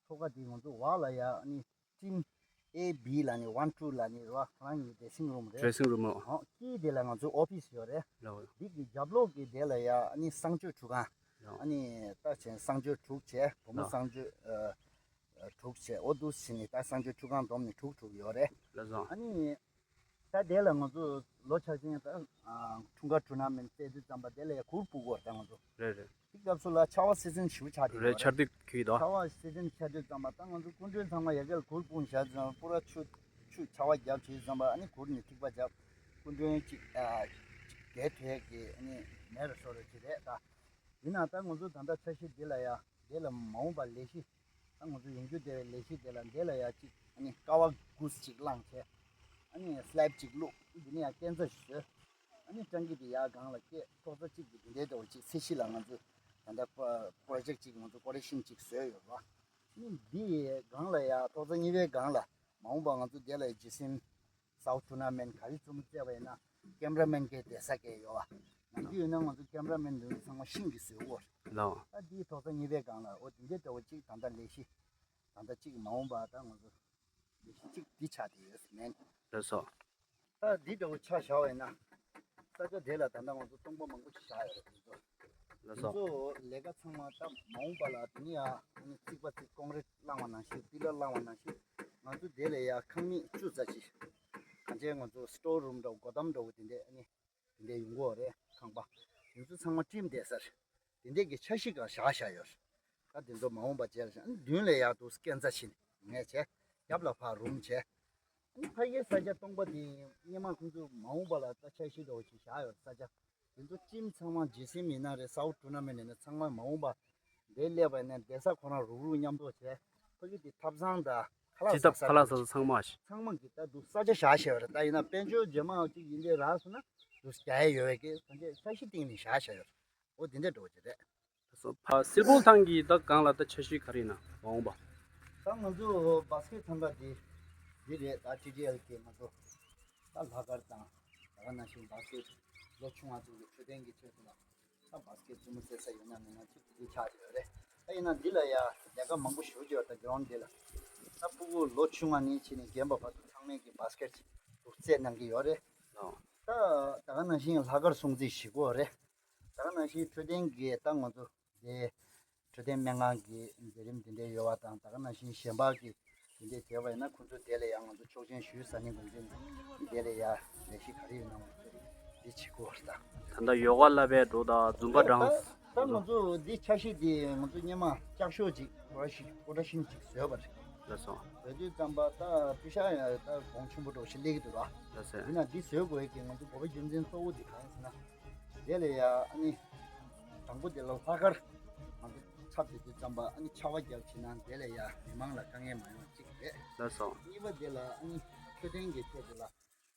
ཐོག་ཁ་འདི་ང་ཚོ་འོག་ལ་ཡ་ཨ་ནི་ཊིམ་ཨེ་བི་ལ་ནི་ཝན་ཊུ་ལ་ནི་ར་ཁོ་རང་གཉིས་ཌེ་སིང་རུམ་རེད། ཌེ་སིང་རུམ་ཨོ། ཨོ་དཀྱིལ་དེ་ལ་ང་ཚོ་ཨོ་ཕི་སི་ཡོད་རེད། ལའོ། འདི་གི་རྒྱབ་ལོགས་ཀྱི་དེ་ལ་ཡ་ཨ་ནི་གསང་སྤྱོད་ཁྲུས་ཁང་། ལའོ། ཨ་ནི་ད་ཆེན་གསང་སྤྱོད་དྲུག་བྱས་བུ་མོ་ལའོ། གསང་སྤྱོད་ཨ་ཨ་དྲུག་བྱས་ཨོ་འདུག་སེ་བྱས་ནས་ད་གསང་སྤྱོད་ཁྲུས་ཁང་བསྡོམས་ནས་དྲུག་དྲུག་ཡོད་རེད། ལགས་སོ། ཨ་ནི་ད་དེ་ལ་ང་ཚོ་ལོ་ཆ་ཆེན་ད་ཨ་འཁྲུངས་སྐར་ཊུར་ན་མེན་ཊི་རྩེ་དུས་ཙམ་པ་དེ་ལ་ཡ་གུར་ཕུབ་དགོས་རེད་ད་ང་ཚོ། རེད་རེད། དེ་སྐབས་སུ་ལ་ཆར་པ་སི་ཛིན་ཞེ་པོ་ཆགས་བསྡད་རེད་ཡོད་ཆར་རེད། དུས་ཁུལ་དོ། ཆར་པ་སི་ཛིན་ཆགས་དུས་ཙམ་པ་ད་ང་ཚོ་སྐུ་མགྲོན་ཚང་མ་ཡ་གིར་གུར་སྤུངས་བཞག་ཙང་པུ་ར་ཆུ་ཆུ་ཆར་པ་བརྒྱབ་བྱས་ཙམ་པ་ཨ་ནི་གུར་ནས་ཐིགས་པ་བརྒྱབ། སྐུ་མགྲོན་གཅིག་ཨ་གཅིག་བསྡད་ཐུབ་ཡས་ཀྱི་ཨ་ནི་མེད་ར་ཤོར་ར་ཅིག་རེད་ད། ཡིན་ན་ད་ང་ཚོ་ད་ལྟ་འཆར་གཞི་འདི་ལ་ཡ་འདི་ལ་མ་འོངས་པ་ལས་གཞི་ད་ང་ཚོ་ཡོང་རྒྱུ་དེ་ལས་གཞི་དེ་ལ་འདི་ལ་ཡ་གཅིག་ཨ་ནི་ཀ་བ་གུས་གཅིག་བླངས་བྱས། ཨ་ནི་སི་ལེབ་གཅིག་བླུགས། འདི་ནས་ཡང་སྐས་འཛེག་ཞིག་བཟོས། ཨ་ནི་སྤྲང་གི་དེ་ཡར་སྒང་ལ་སྐྱེས། ཐོག་ས་གཅིག་གི་འདི་འདྲའི་འདྲ་བོ་གཅིག་ཚད་གཞི་ལ་ང་ཚོས་ད་ལྟ་པ་པྲོ་ཇེག་གཅིག་ང་ཚོ་ཀོ་རེ་ཤན་གཅིག་བཟོས་ཡོད་རེད་བ། ཨ་ནི་འདི་ཡི་སྒང་ལ་ཡ་ཐོག་ས་གཉིས་པའི་སྒང་ལ་མ་འོངས་པ་ང་ཚོ་དེ་ལ་ཇི་སིམ་སའུ་ཐུར་ན་མེན་ག་རེ་བཙུགས་རྩེད་པ་ཡིན་ན་ཀེམ་ར་མེན་གྱི་བསྡད་ས་གས་ཡོད་བ། ནམ་རྒྱུན་ཡིན་ན་ང་ཚོ་ཀེམ་ར་མེན་འདི་ཚང་མ་ཤིང་གི་བཟོས་ཡོད་རེད། ལའོ། ད་འདིའི་ཐོག་ས་གཉིས་པའི་སྒང་ལ་འོ་དེ་འདྲའི་འདྲ་བོ་གཅིག་ད་ལྟ་ལས་གཞི་ད་ལྟ་གཅིག་མ་འོངས་པ་ད་ང་ཚོ་ལས་གཞི་གཅིག་འདི་ཆགས་བསྡད་ཡོད་མེན། ལགས་སོ། ད་འདི་འདྲ་བོ་ཆ་བཞག་པ་ཡིན་ན། ས་ཆ་དེ་ལ་ད་ལྟ་ང་ཚོ་སྟོང་པ་མང་པོ་ཞིག་བཞག་ཡོད་རེད་དེ་ཚོ། ལགས་དེ་སོ། ཚོ་ལས་ཀ་ཚང་མ་ད་མ་འོངས་པ་ལ་དེ་ནི་ཡང་ཨ་ནི་རྩིག་པ་རྩིག་ཀོང་རེ་བླངས་པ་ནང་བཞིན་པི་ལར་བླངས་པ་ནང་བཞིན་ང་ཚོ་དེ་ལ་ཡང་ཁང་མིག་བཅུ་ཙམ་ཞིག་གང་ཅི་ང་ཚོ་སི་ཊོར་རུམ་འདྲ་བོ་སྒོ་འགྲམ་འདྲ་བོ་དེ་འདྲས་ཨ་ནི་དེ་འདྲས་ཡོང་གི་ཡོད་རེད། ཁང་པ་དེ་ཚོ་ཚང་མ་ཊིམ་བསྡད་ས་རེད། དེ་འདྲས་ཀྱི་འཆར་གཞི་སྒང་བཞག་བཞག་ཡོད་རེད། ད་དེ་ཚོ་མ་འོངས་པ་བྱས་ལ་བཞག་ཨ་ནི་མདུན་ལ་ཡར་འདུག་སྐས་འཛེག་བྱས་ནས་ངས་བྱས། རྒྱབ་ལ་ཕར་རུམ་བྱས། ཨ་ནི་ཕ་གིའི་ས་ཆ་སྟོང་པ་དེ་སྔོན་མ་ཁོང་ཚོས་མ་འོངས་པ་ལ་ད་འཆར་གཞི་འདྲ་བོ་ཞིག་བཞག་ཡོད་ས་ཆ། དེ་ཚོ་ཊིམ་ཚང་མ་ཇི་སིམ་ཡིན་ན་རེད། སའུ་ཐུར་ན་མེན་ཊི་ཡིན་ན་ཚང་མ་མ་འོངས་པ་འདིར་སླེབས་པ་ཡིན་ན་བསྡད་ས་ཁོ་རང་རུག་རུག་མཉམ་འདུག་བྱས། ཕ་གི་དེ་ཐབ་ཚང་དང་ཁ་ལག་ཅི་ཟ་ཐབས་ས་ཁ་ལག་ཟ་ས་ཚང་མ་ཞིག་ཚང་མ་གི་ད་འདུག་ས་ཆ་བཞག་བཞག་ཡོད་རེད། ད་ཡིན་ན་དཔལ་འབྱོར་ཇེ་མང་ཅིག་ཡིན་དེ་རག་སོང་ན་འདུག་རྒྱག་ཡས་ཡོད་པའི་གི་ད་ཆ་འཆར་གཞི་སྟེང་ནས་བཞག་བཞག་ཡོད་རེད། འོ་དེ་འདྲ་འགྲོ་གི་རེད། སོ་ཕ་སིལ་བུ་ཐང་གི་ད་སྒང་ལ་ད་འཆར་གཞི་ག་རེ་ཡིན་ན་མ་འོངས་པ། ད་ང་ཚོ་བཱ་སི་ཀེ་ཊི་ཐང་ག་འདི་འདི་རེད། ད་ཊི་ཌི་ཨེལ་གི་ང་ཚོ་ད་ལྷག་དཀར་དང་ད་ག་ནང་བཞིན་བཱ་སི་ཀེ་ཊི་ལོ་ཆུང་བ་ཚོ་གི་འཕྲོད་བསྟེན་གྱི་ཆེད་དུ་ལ་ད་བཱ་སི་ཀེ་ཊི་རྩེད་མོ་རྩེ་ས་ཡོད་ན་མེད་ན་ཅིག་འདི་ཆགས་ཀྱི་ཡོད་རེད། ད་ཡིན་ན་འདི་ལ་ཡ་ལས་ཀ་མང་པོ་ཞེ་པོ་ཅིག་ཡོད་རེད། ད་གི་རོན་འདི་ལ་ད་ཕྲུ་གུ་ལོ་ཆུང་བ་ནས་བྱས་ནས་རྒན་པ་བར་དུ་ཚང་མས་ཀྱི་བཱ་སི་ཀེ་ཊི་ཅིག་རྩེད་གནང་གི་ཡོད་རེད། ད་ད་ག་ནང་བཞིན་ལྷག་དཀར་སྲུང་བརྩི་ཞེ་པོ་རེད། ད་ ད་ག་ནང་བཞིན་འཕྲོད་བསྟེན་གྱི་ད་ང་ཚོ་དེ་འཕྲོད་བསྟེན་སྨན་ཁང་གི་མཛད་རིམ་དེ་འདྲ་ཡོད་པ་དང་། ད་ག་ནང་བཞིན་གཞན་པ་གི་དེ་འདྲ་བྱས་པ་ཡིན་ན་ཁོང་ཚོ་དེ་ལ་ཡང་ང་ཚོ་ཆོག་མཆན་ཞུས། ས་གནས་འགོ་འཛིན་ནས་དེ་ལ་ཡང་ལས་གཞི་ག་རེ་ཡོད་ན་ང་ཚོ་འདི་བྱེད་དགོས་པ་རེད། ད་ད་ལྟ་ཡོ་ག་བསླབ་པའི་འགྲོ་དང་འཛུམ་པ་ད་སྦྲང་ད་ང་ཚོ་འདི་འཆར་གཞི་འདི་ང་ཚོ་སྔོན་མ་ལྕགས་ཤོག་ཅིག་སྐོར་ཞིག་སྐོར་ཞིག་ཅིག་བཟོས་པ་རེད། ལགས་སོ། བཟོས་དུས་ཙམ་པ་ད་པུ་ཤ་ཡང་ད་གོང་ཆེན་པོ་འགྲོ་ཞིག་སླེབས་ཀྱི་འདུག་ར། ལགས་སོ། ཡིན་ན་འདི་བཟོས་དགོས་ཀྱི་ང་ཚོ་དགོས་པ་རྒྱུ་མཚན་གཙོ་བོ་འདི་གང་ཡིན་ཟེར་ན། དེ་ལ་ཡ་ཨ་ནི་དང་པོ་དེ་ལ་ལྷག་དཀར་ང་ཚོ་ཚབ་བྱེད་དུས་ཙམ་པ་ཨ་ནི་ཆར་པ་བརྒྱབ་བྱས་ན་དེ་ལ་ཡ་མི་མང་ལ་དཀའ་ངལ་མ་ཡོང་བ་གཅིག་རེད། ལགས་སོ། གཉིས་པ་དེ་ལ་ཨ་ནི་འཕྲོད་བསྟེན་གྱི་ཐད་དུ་ལ་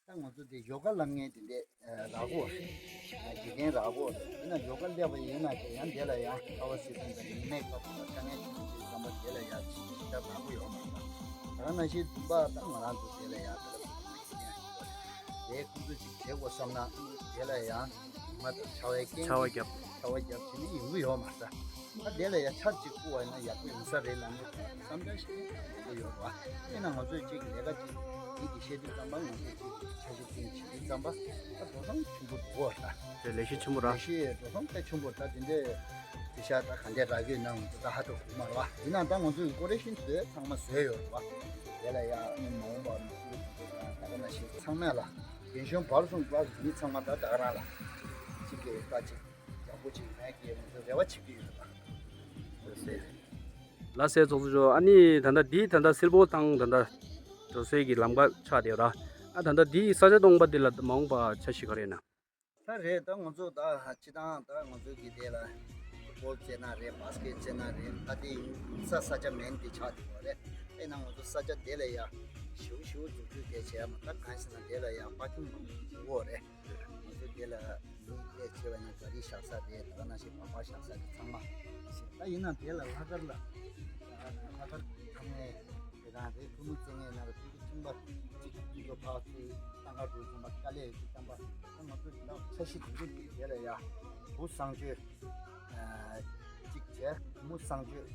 ད་ང་ཚོ་དེ་ཡོ་ག་བསླབ་མཁན་དེ་འདྲས་རག་གོ་རེད། དགེ་རྒན་རག་གོ་རེད། ཡིན་ན་ཡོ་ག་སླེབས་པ་ཡིན་ན་དེ་ཡང་དེ་ལ་ཡང་ཁ་བ་སི་ཙམ་དང་ཉི་མའི་སྐབས་དང་དཀའ་ངལ་ཆེན་པོ་ཅིག་ཙམ་པ་དེ་ལ་ཡང་ཅིག་ཞིབ་ཕྲ་རག་གོ་ཡོད་མ་རེད། ད་ག་ནང་བཞིན་འཛུམ་པ་ད་ང་རང་ཚོ་དེ་ལ་ཡང་དེ་ལ་དེ་ཁོང་ཚོས་ཅིག་བྱེད་དགོས་བསམ་ན་དེ་ལ་ཡང་ཉི་མ་དང་ཆར་པའི་རྐྱེན་ཆར་པ་གྱིས་བརྒྱབ། ཆར་པ་བརྒྱབ་བྱས་ནས་ཡོང་གི་ཡོད་མ་རེད། ད་དེ་ལ་ཡང་ཆར་གཅིག་བསྐུར་བ་ཡིན་ན་ཡག་པོ་ཡོང་ས་རེད་ལབ་ནས་བསམ་འཆར་ཞིག་ཡོང་གི་ཡོད་རེད་བ། དེས་ན་ང་ཚོས་ཅིག་ལས་ཀ་ཅིག་ཡིད་ཀྱི་བཤད་དུས་ཙམ་པ་ང་ཚོས་ཅིག་འཆར་གཞི་བཏིང་བྱེད་དུས་ཙམ་པ་ད་འགྲོ་སོང་ཆེན་པོ་འདུག་གོ་ད། དེ་ལས་གཞི་ཆེན་པོ་ར། ལས་གཞི་འགྲོ་སོང་དཔེ་ཆེན་པོ་ད་དེ་འདྲས་དེ་ཤ་ད་ག་འདྲས་རག་གི་ཡོད་ན་ང་ཚོ་ད་ཧ་གོ་གི་མ་རེད་བ། ཡིན་ན་ད་ང་ཚོ་གི་ཀོ་རེ་ཤིན་བཟོས་ཚང་མ་བཟོས་ཡོད་རེད་བ། དེ་ལ་ཡང་ཨ་ནི་མ་འོངས་པ་ནས་ད་ག་ནང་བཞིན་ཚང་མ་ལ་རྒན་གཞོན་བར་གསུམ་བར་མི་ཚང་མ་ད་ད་ག་རང་ལ་ཅིག་གི་ད་ཅིག་ཡག་པོ་ཅིག་ཡོང་ཡག་གི་ང་ཚོ་རེ་བ་བྱེད་ཀྱི་ཡོད་ལ། ལགས་སེ། ལགས་སེ་ཚོགས་གཙོ་མཆོག་ཨ་ནི་ད་ལྟ་འདི་ད་ལྟ་སིལ་བུ་ཐང་ད་ལྟ་འགྲོ་སའི་གི་ལམ་ཁ་ཆགས་བསྡད་ཡོད་ར། ཨ་ད་ལྟ་འདི་ས་ཆ་སྟོང་པ་འདི་ལ་མ་འོངས་པ་འཆར་གཞི་ག་རེ་ཡོད་ན། ད་རེད། ད་ང་ཚོ་ད་སྤྱི་བཏང་ད་ང་ཚོ་གི་དེ་ལ་ཕུཊ་བོལ་རྩེད་ན་རེད། བྷ་སི་ཀེ་ཊི་རྩེད་ན་རེད། ད་དེ་ཡིན་ས་ས་ཆ་མེན་དེ་ཆགས་བསྡད་ཡོད་རེད། དཔེར་ན་ང་ཚོ་ས་ཆ་དེ་ལ་ཡ་ཞེ་པོ་ཞེ་པོ་འཛུགས་སྐྲུན་དེ་བྱས་ཡ་མ་ད་གང་ཡིན་ཟེར་ན་དེ་ལ་ཡ་པར་ཀིང་མང་པོ་ཡོད་རེད། ང་ཚོ་དེ་ལ་མི་སླེབས་བྱས་པ་ཡིན་ན་ག་རེ་བཞག་ས་རེད། ད་ག་ནང་བཞིན་སྦག་སྦག་བཞག་ས་རེད། ཚང་མ་ཞིག་ད་ཡིན་ན་དེ་ལ་ལྷག་དཀར་ལ་ལྷག་དཀར་ཚང་མས་དེ་རང་རེད། ཕུ་ནུ་རྩེད་མཁན་ན་རེད། ཕུ་ནུ་ཁྱིམ་པ་གཅིག་ཕུ་ནུ་ཕར་ཚུར་ཏང་ཁ་འགྲོ་ཚང་མ་དཀའ་ལས་ཡོད་ཀྱི་ཙམ་པ་ད་ང་ཚོ་ད་འཆར་གཞི་དེ་འདྲ་གི་དེ་ལ་ཡ་བུ་གསང་སྤྱོད་གཅིག་བྱས། བུ་མོ་གསང་སྤྱོད་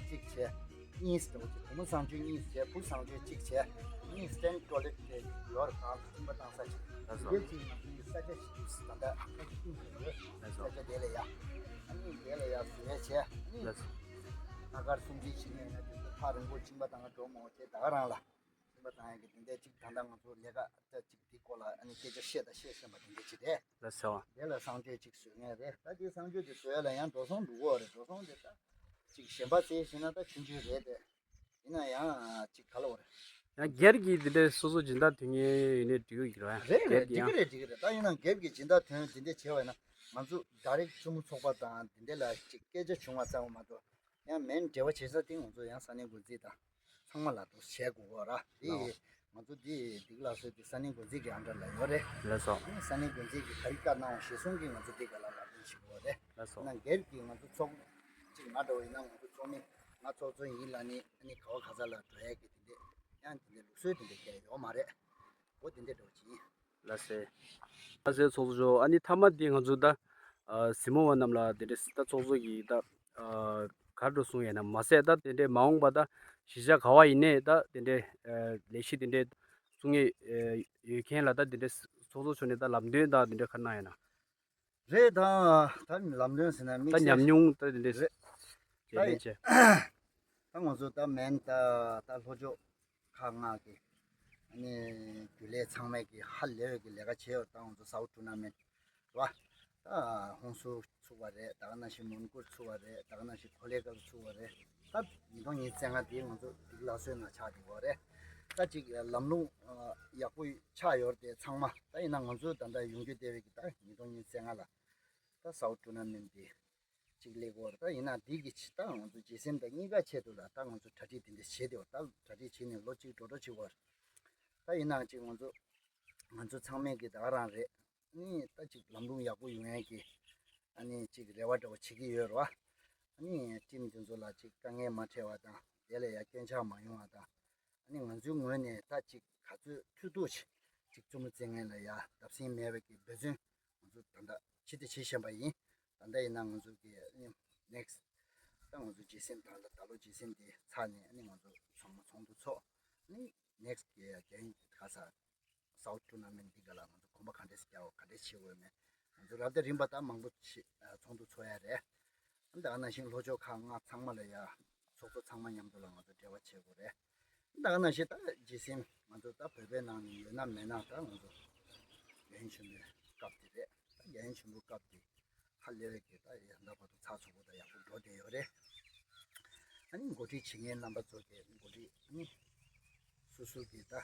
གཅིག་བྱས། གཉིས་སུ་འགྲོ་གི། བུ་མོ་གསང་སྤྱོད་གཉིས་བྱས། བུ་གསང་སྤྱོད་གཅིག་བྱས། གཉིས་སི་ཊེན་ཌ་ཊོ་ལེཊ་དེ་ཡོད་རེད། གང་ཁྱིམ་པ་བཏང་ས་ཞིག་ལགས་སོ། དེ་གཅིག་ང་ཚོ་གི་ས་ཆ་ཞིག་ད་ལྟ་ཁ་ཅིག་བཏིང་ཟིན་ཡོད། ལགས་སོ། ས་ཆ་དེ་ལ་ཡ་ཨ་ནི་དེ་ལ་ཡ་བཟོས་བྱས། ཨ་ནི་ལགས་སོ། ལྷག་དཀར་སྲུང་བརྩི་བྱེད་མཁན་ཡིན་ན་དེ་ཚོ་ཐག་རིང་པོ་ཁྱིམ་པ་བཏང་ག་འགྲོ་མ་འོང་བྱས། ད་ག་རང་ལ་ཁྱིམ་པ་བཏང་ཡག་གི་དེ་འདྲ་གཅིག་ད་ལྟ་ང་ཚོ་ལས་ཀ་ད་གཅིག་དེ་སྐོར་ལ་ཨ་ནི་སྐད་ཆ་བཤད་ད་བཤད་བཞིན་པ་དེ་འདྲ་ཅིག་རེད། ལགས་སོ། དེ་ལ་གསང་སྤྱོད་ཅིག་བཟོ་མཁན་རེད། ད་དེ་གསང་སྤྱོད་དེ་བཟོ་ཡ་ལ་ཡང་འགྲོ་སོང་འགྲོ་གི་ཡོད་རེད། འགྲོ་སོང་དེ་ད་ཅིག་གཞན་པ་ཟེར་བཞིན་ན་ད་ཆུང་ཆུང་རེད་དེ། ཡིན་ན་ཡང་ཅིག་ག་ལ་བ་རེད། ཡང་སྒེར་གྱི་དེ་འདྲའི་སོ་སོ་སྦྱིན་བདག་ཐོན་མཁན་ཡིན་ནའི་འགྲིག་གི་རེད། རེད་རེད། སྒེར་གྱི་འགྲིག་གི་རེད། འགྲིག་གི་རེད། ད་ཡིན་ན་སྒེར་གྱི་སྦྱིན་བདག་ཐོན་དེ་འདྲ་བྱས་པ་ཡིན་ན་ང་ཚོ་ཌའི་རེག་ཊི་ཅུང་ཚོགས་པ་དང་དེ་འདྲ་ལ་ཅིག་སྐད་ཆ་བྱུང་བ་ཙམ་མ་གཏོགས། ཡང་མེན་འབྲེལ་བ་བྱེད་ས་དེ་ང་ཚོ་ཡང་ས་གནས་འགོ་འཛིན་དང་ཚང་མ་ལ་དུ་བྱེད་དགོས་གོ་ར། དེ་ལའོ། ང་ཚོ་དེ་སྡིག་ལགས་སོ་དེ་ས་གནས་འགོ་འཛིན་གྱི་ཨན་ཌར་ལ་ཡོད་རེད། ལགས་སོ། ཨ་ནི་ས་གནས་འགོ་འཛིན་གྱི་ག་རེ་བཀའ་གནང་བ་གཞིར་བཟུང་གིས་ང་ཚོ་དེ་ག་ལ་ལག་ལེན་བྱེད་དགོས་རེད། ལགས་སོ། ཡང་སྒེར་གྱི་ང་ཚོ་ཚོགས་གཅིག་ང་འདྲ་བོ་ཡིན་ན་ང་ཚོ་ཚོགས་མི་ང་ཚོགས་གཙོ་ཡིན་ལབ་ནི་ཨ་ནི་ག་བ་ག་ས་ལ་འགྲོ་ཡས་ཀྱི་དེ་འདྲས་ཡང་དེ་འདྲས་ལུགས་སྲོལ་དེ་འདྲས་གལ་ཡོད་མ་རེད། འོ་དེ་འདྲས་འདྲ་བོ་ཅིག་ཡིན། ལགས་སེ། ལགས་སེ་ཚོགས་གཙོ་མཆོག་ཨ་ནི་མཐའ་མ་འདི་ང་ཚོ་ད་ཨ་གཟིགས་མོ་བ་རྣམས་ལ་དེ་འདྲས་ད་ཚོགས་གཙོ་གིས་ད་ཨ་ག་འདྲ་གསུངས་ཡོད་ན་མ་ཟད། ད་དེ་འདྲས་མ་འོངས་པ་ད་གཞིས་ཆགས་ག་བ་ཡིན་ནའི་ད་དེ་འདྲས་ཨ་ལས་གཞི་དེ་འདྲས་བཙུགས་མཁན་ཨ་ཡོད་མཁན་ལ་ད་དེ་འདྲས་ཚོགས་གཙོ་མཆོག་ནས་ད་ལམ་སྟོན་ད་དེ་འདྲས་ག་གནང་ཡོད་ན། རེད། ད་ད་ལམ་སྟོན་ཟེར་ན་དམིགས་ད་བསལ་ཉམས་མྱོང་ད་དེ་འདྲས་རེད། ད་ལས་བྱས། ད་ང་ཚོ་ད་མེན་ད་ད་ལྷོ་ཕྱོགས་ཁག་ལྔ་གི་ཨ་ནི་རྒྱུན་ལས་ཚང་མས་ཀྱི་ཧ་ལས་པའི་གི་ལས་ཀ་བྱས་ཡོད། ད་ང་ཚོ་སའུ་ཊུར་ན་མེན་ཊི་རེད་བ། ད་ཧོང་སུར་ཚུགས་པ་རེད། ད་ག་ནང་བཞིན་མོན་གྷོར་ཚུགས་པ་རེད། ད་ག་ནང་བཞིན་ཁོ་ལེ་གལ་ཚུགས་པ་རེད། ད་ཉིས་སྟོང་ཉི་ཤུ་རྩ་ལྔ་དེ་ང་ཚོ་སྡིག་ལགས་སོའི་ནང་ཆགས་བསྡད་ཡོད་རེད། ད་ཅིག་ལམ་ལྷོང་ཡག་པོ་ཆགས་ཡོད་རེད་དེ་ཚང་མ། ད་ཡིན་ན་ང་ཚོ་ད་ལྟ་ཡོང་རྒྱུ་བསྡད་པའི་གི་ད་ཉིས་སྟོང་ཉི་ཤུ་རྩ་ལྔ་ལ་ད་སའུ་ཊུར་ན་མེན་ཊི་དེ་ཅིག་སླེབས་ཡོད་རེད། ད་ཡིན་ན་འདི་གི་ཆེད་ད་ང་ཚོ་ཇེ་སེམ་དང་གཉིས་ཀ་ཆེད་དུ་ལ་ད་ང་ཚོ་གྲ་སྒྲིག་དེ་འདྲ་བྱས་ཏེ་ཡོད། ད་གྲ་སྒྲིག་བྱས་ནས་ལོ་གཅིག་འགྲོ་འགྲོ་བྱེད་དགོས་རེད། ད་ཡིན་ནའང་ཅིག་ང་ཚོ་ང་ཚོ་ཚང་མས་ཀྱི་ད་ག་རང་རེད། ཨ་ནི་ད་ཅིག་ལམ་ལྷོང་ཡག་པོ་ཡོང་ཡས་ཀྱི་ཨ་ནི་ཅིག་རེ་བ་འདྲ་བོ་བྱེད་ཀྱི་ཡོད་རེད་བ། ཨ་ནི་ཊིམ་དེ་ཚོ་ལ་ཅིག་དཀའ་ངལ་མ་འཕྲད་པ་དང་དེ་ལ་ཡ་སྐྱོན་ཆག་མ་ཡོང་བ་དང་། ཨ་ནི་ང་ཚོའི་ངོས་ནས་ད་ཅིག་ག་ཚོད་ཐུབ་ཐུབ་ཅིག་ཅིག་བཙུན་མོ་རྩེད་མཁན་ལ་ཡ་བརྡབ་གསིག་མེད་པའི་གི་འབད་བརྩོན་ང་ཚོ་ད་ལྟ་བྱེད་དེ་བྱེད་བཞིན་པ་ཡིན། ད་ལྟ་ཡིན་ན་ང་ཚོ་གི་ཨ་ནི་ནེག་སི་ཊི་ད་ང་ཚོ་ཇེ་སེམ་དང་ད་ད་ལོ་ཇེ་སེམ་དེ་ཚར་ནས་ཨ་ནི་ང་ཚོ་ཚང་མ་ཚོགས་འདུ་ཚོགས། ཨ་ནི་ནེག་སི་ཊི་གི་རྒྱ་ཡིན་ག་ས་སའུ་ཊུར་ན་མེན་ཊི་འདི་ག་ལ་ང་ཚོ་གོམ་པ་ག་འདྲས་སེ་རྒྱག་དགོས་ག་འདྲས་བྱེད་དགོས་མེད། ང་ཚོ་རབ་དང་རིམ་པ་ད་མང་པོ་ཞིག་ཚོགས་འདུ་ཚོགས་ཡ་རེད། ད་ག་ནང་བཞིན་ལྷོ་ཕྱོགས་ཁག་ལྔ་ཚང་མ་ལ་ཡ་ཚོགས་གཙོ་ཚང་མ་མཉམ་དུ་ལ་ང་ཚོ་འབྲེལ་བ་བྱེད་དགོས་རེད། ད་ག་ནང་བཞིན་ད་རྗེས་སེམས་ང་ཚོ་ད་བོད་པའི་ནང་ནས་ཡོད་ན་མེད་ན་ད་ང་ཚོ་རྒྱལ་ཡོན་ཆེན་པོའི་སྐབས་དེ་རེད། ད་རྒྱལ་ཡོན་ཆེན་པོའི་སྐབས་དེ་ཧ་ལས་པའི་གི་ད་ཡ་ད་བར་དུ་ཚགས་ཚུད་པོ་ད་ཡག་པོ་འགྲོ་བསྡད་ཡོད་རེད། ཨ་ནི་འགོ་ཁྲིད་བྱེད་མཁན་རྣམ་པ་ཚོ་གི་འགོ་ཁྲིད་ཨ་ནི་སོ་སོ་གི་ད་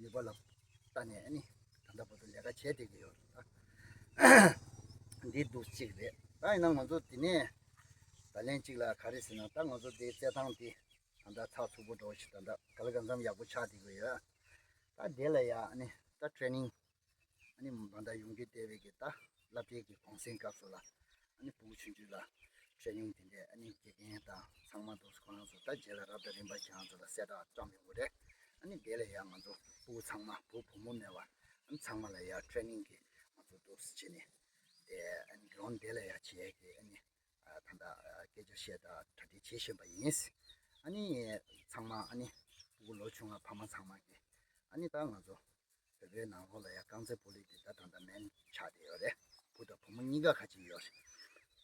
ནུས་པ་ལ་ལྟ་ནས་ཨ་ནི་ད་ལྟ་བར་དུ་ལས་ཀ་བྱས་བསྡད་ཀྱི་ཡོད་རེད་ད། འདི་འདུག་གཅིག་རེད། ད་ཡིན་ན་ང་ཚོ་འདི་ནས་ད་ལན་གཅིག་ལ་ག་རེ་ཟེར་ན་ད་ང་ཚོ་འདི་རྩེད་ཐང་འདི་ད་ལྟ་ཚགས་ཚུད་པོ་འགྲོ་ཞིག་ད་ལྟ་ག་ལ་གང་འཚམ་ཡག་པོ་ཆགས་བསྡད་ཀྱི་ཡོད། ད་དེ་ལ་ཡ་ཨ་ནི་ད་ཊེ་རེ་ནིང་ཨ་ནི་མ་ད་ཡོང་རྒྱུ་བསྡད་པའི་གི་ད་སློབ་གྲྭའི་གི་གུང་སེང་སྐབས་སུ་ལ་ཨ་ནི་ཕྲུ་གུ་ཆུང་ཆུང་ལ་ཊེ་རེ་ནིང་དེ་འདྲས་ཨ་ནི་དགེ་རྒན་དང་ཚང་མ་འདུག་ཁོ་རང་ཚོ་ད་རྗེས་ལ་རབ་དང་རིམ་པ་ཁྱེད་རང་ཚོ་ལ་གསལ་བསྒྲགས་བཏང་ཡོང་གི་རེད། ཨ་ནི་དེ་ལ་ཡང་ང་ཚོ་ཕྲུ་གུ་ཚང་མ་བུ་བུ་མོ་མེད་པར་ཨ་ནི་ཚང་མ་ལ་ཡང་ཊེ་རེ་ནིང་གི་ང་ཚོ་འདུག་བྱས་ནས་དེ་ཨ་ནི་གྲོང་དེ་ལ་ཡང་བྱེད་ཀྱི་ཨ་ནི་ད་ལྟ་སྐད་ཆ་བཤད་དང་གྲ་སྒྲིག་བྱེད་བཞིན་པ་ཡིན། ཨ་ནི་ཚང་མ་ཨ་ནི་ཕྲུ་གུ་ལོ་ཆུང་བ་ཕ་མ་ཚང་མ་གི་ཨ་ནི་ད་ང་ཚོ་བོད་པའི་ནང་ལོགས་ལ་ཡང་རྐང་རྩེད་སྤོ་ལོ་འདི་ད་ད་ལྟ་མེན་ཆགས་བསྡད་ཡོད་རེད། བུ་དང་བུ་མོ་གཉིས་ཀ་ཁ་ཅིག་ཡོད་རེད།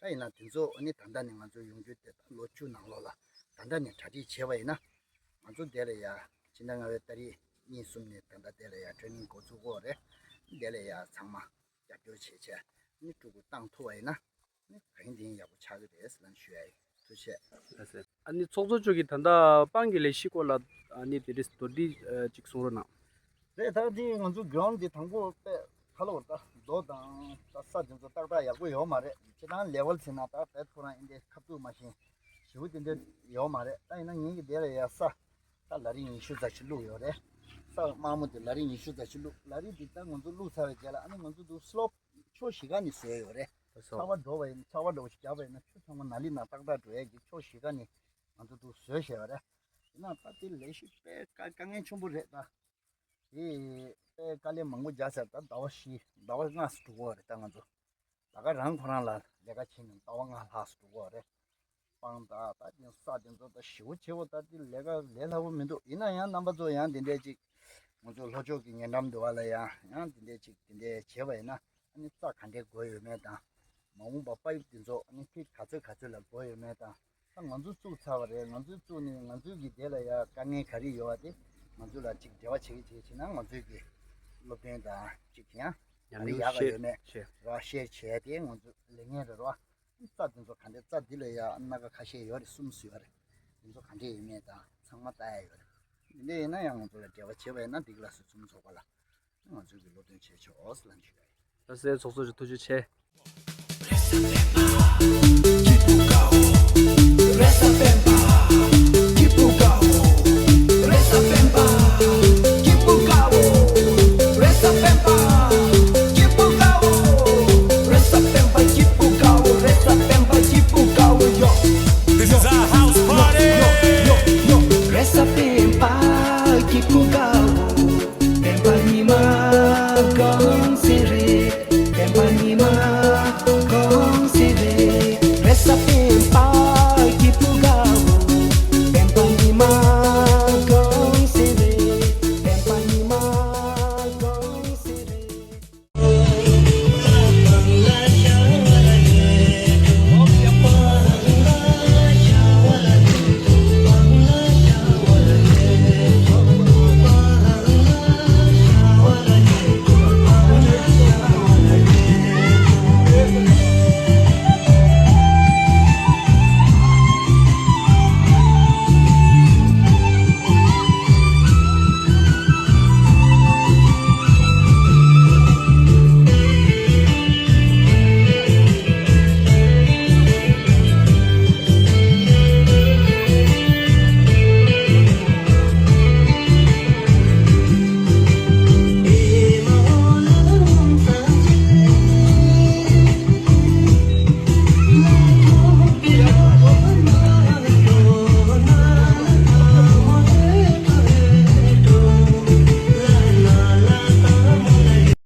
ད་ཡིན་ན་དེ་ཚོ་ཨ་ནི་ད་ལྟ་ནས་ང་ཚོ་ཡོང་རྒྱུ་དེ་ད་ལོ་བཅུ་ནང་ལོགས་ལ་ད་ལྟ་ནས་གྲ་སྒྲིག་བྱས་པ་ཡིན་ན་ང་ཚོ་དེ་ལ་ཡ་སྤྱི་ཟླ་ལྔ་པའི་ཏ་རིག་གཉིས་གསུམ་ནས་ད་ལྟ་དེ་ལ་ཡ་ཊེ་རེ་ནིང་འགོ་ཚུགས་ཀྱི་ཡོད་རེད། དེ་ལ་ཡ་ཚང་མ་རྒྱབ་སྐྱོར་བྱེད་བྱས་ཨ་ནི་ཕྲུ་གུ་བཏང་ཐུབ་པ་ཡིན་ན་ཨ་ནི་གང་ཡིན་དེ་ཡིན་ཡག་པོ་ཆགས་ཀྱི་རེད་ལབ་ཞུ་ཡ་ཡིན། ཐུགས་རྗེ་ཆེ། ལགས་སེ། ཨ་ནི་ཚོགས་གཙོ་མཆོག་གིས་ད་ལྟ་སྤང་གི་ལས་གཞིའི་སྐོར་ལ་ཨ་ནི་དེ་རིང་མདོར་བསྡུས་ཨ་ཅིག་གསུང་རོགས་གནང་། རེད། ད་འདི་ང་ཚོ་གྲོང་འདི་དང་པོ་དཔེ་ཁ་ལོ་ད་རྡོ་དང་ད་ས་དེ་ཚོ་ཏག་ཏག་ཡག་པོ་ཡོད་མ་རེད། སྤྱིར་བཏང་ལེ་ཝལ་ཟེར་ན་ད་དཔེ་ཁོ་རང་ཨིན་དེ་ཁ་ཐུག་མ་ཤེས་ཞེ་པོ་དེ་འདྲ་ཡོད་མ་རེད། ད་ཡིན་ན་ངེད་ཀྱི་དེ་ལ་ཡ་ས་ད་ལ་རི་ཉི་ཤུ་ཙམ་ཞིག་བླུགས་ཡོད་རེད། ས་དམའ་མོ་དེ་ལ་རི་ཉི་ཤུ་ཙམ་ཞིག་བླུགས། ལ་རི་འདི་ད་ང་ཚོ་བླུགས་ཚར་བའི་རྗེས་ལ་ཨ་ནི་ང་ཚོ་འདུག་སི་ལོབ་ཕྱོགས་བཞི་ཀ་ནས་བཟོས་ཡོད་རེད། ལགས་སོ། ཆར་པ་འགྲོ་བ་ཡིན་ཆར་པ་འགྲོ་བ་ཞིག་བརྒྱབ་པ་ཡིན་ན་ཆུ་ཚང་མ་ནཱ་ལི་ནང་ཏག་ཏག་འགྲོ་ཡས་ཀྱི་ཕྱོགས་བཞི་ཀ་ནས་ང་ཚོ་འདུག་བཟོས་བཞག་ཡོད་རེད། ཡིན་ན་ད་དེ་ལས་གཞི་དཔེ་དཀའ་དཀའ་ངལ་ཆེན་པོ་རེད་ད། དེ་དཔེ་དཀའ་ལས་མང་པོ་རྒྱག་ཚར། ད་ཟླ་བ་བཞི་ཟླ་བ་ལྔ་ཙམ་འགྲོ་གི་ཡོད་རེད་ད་ང་ཚོ། ད་ག་རང་ཁོ་རང་ལ་ལས་ཀ་བྱེད་ནས་ཟླ་བ་ལྔ་ལྷག་ཙམ་འགྲོ་གི་ཡོད་རེད། སྤང་དང་ད་དེ་ས་དེ་ཚོ་ད་ཞེ་པོ་ཆེ་བོ་ད་དེ་ལས་ཀ་ལས་སླ་པོ་མི་འདུག་ཡིན་ན་ཡང་རྣམ་པ་ཚོ་ཡང་དེ་འདྲས་ཅིག་ང་ཚོ་ལྷོ་ཕྱོགས་ཀྱི་ཉེ་འགྲམ་དུ་བ་ལ་ཡང་ཡང་དེ་འདྲས་ཅིག་དེ་འདྲས་བྱས་པ་ཡིན་ན་ཨ་ནི་རྩྭ་ག་འདྲས་དགོས་ཡོད་མེད་དང་། མ་འོངས་པ་པ་ཡིབ་དེ་ཚོ་ཨ་ནི་ཕིཊ་ག་ཚོད་ག་ཚོད་ལ་དགོས་ཡོད་མེད་དང་། ད་ང་ཚོ་བཙུགས་ཚར་བ་རེད། ང་ཚོས་བཙུགས་ནས་ང་ཚོའི་གི་དེ་ལ་ཡ་དཀའ་ངལ་ག་རེ་ཡོད་པ་དེ་ང་ཚོ་ལ་ཅིག་འབྲེལ་བ་བྱེད་ཀྱི་བྱེད་ཀྱི་བྱེད་ན་ང་ཚོའི་གི་སློབ་སྟོན་དང་ཅིག་ཡང་ཉམས་ཨ་ནི་མྱོང་ཡག་ག་ཤེར་ཡོད་མེད་བྱེད། ར་ཤེར་བྱས་ཏེ་ང་ཚོ་ལས་ངན་རེད་རོ། རྩྭ་དེ་ཚོ་ག་འདྲ་རྩྭ་འདི་ལ་ཡ་སྣ་ཁ་ཁ་ཤས་ཡོད་རེད། གསུམ་ཙམ་ཡོད་རེད། དེ་ཚོ་ག་འདྲ་ཡོད་མེད་དང་ཚང་མ་ལྟ་ཡ་ཡོད་རེད། དེ་འདྲ་ཡིན་ན་ཡང་ང་ཚོ་ལ་འབྲེལ་བ་བྱེད་པ་ཡིན་ན་འགྲིག་ལགས་སོ། ཚོགས་མི་ཚོགས་པ་ལ་ང་ཚོའི་གི་སློབ་སྟོན་བྱེད་ཆོག་ལབ་ཞུ་ཡ་ཡིན། ལགས་སེ། ཚོགས་གཙོ་མཆོག་ཐུགས་རྗེ་ཆེ།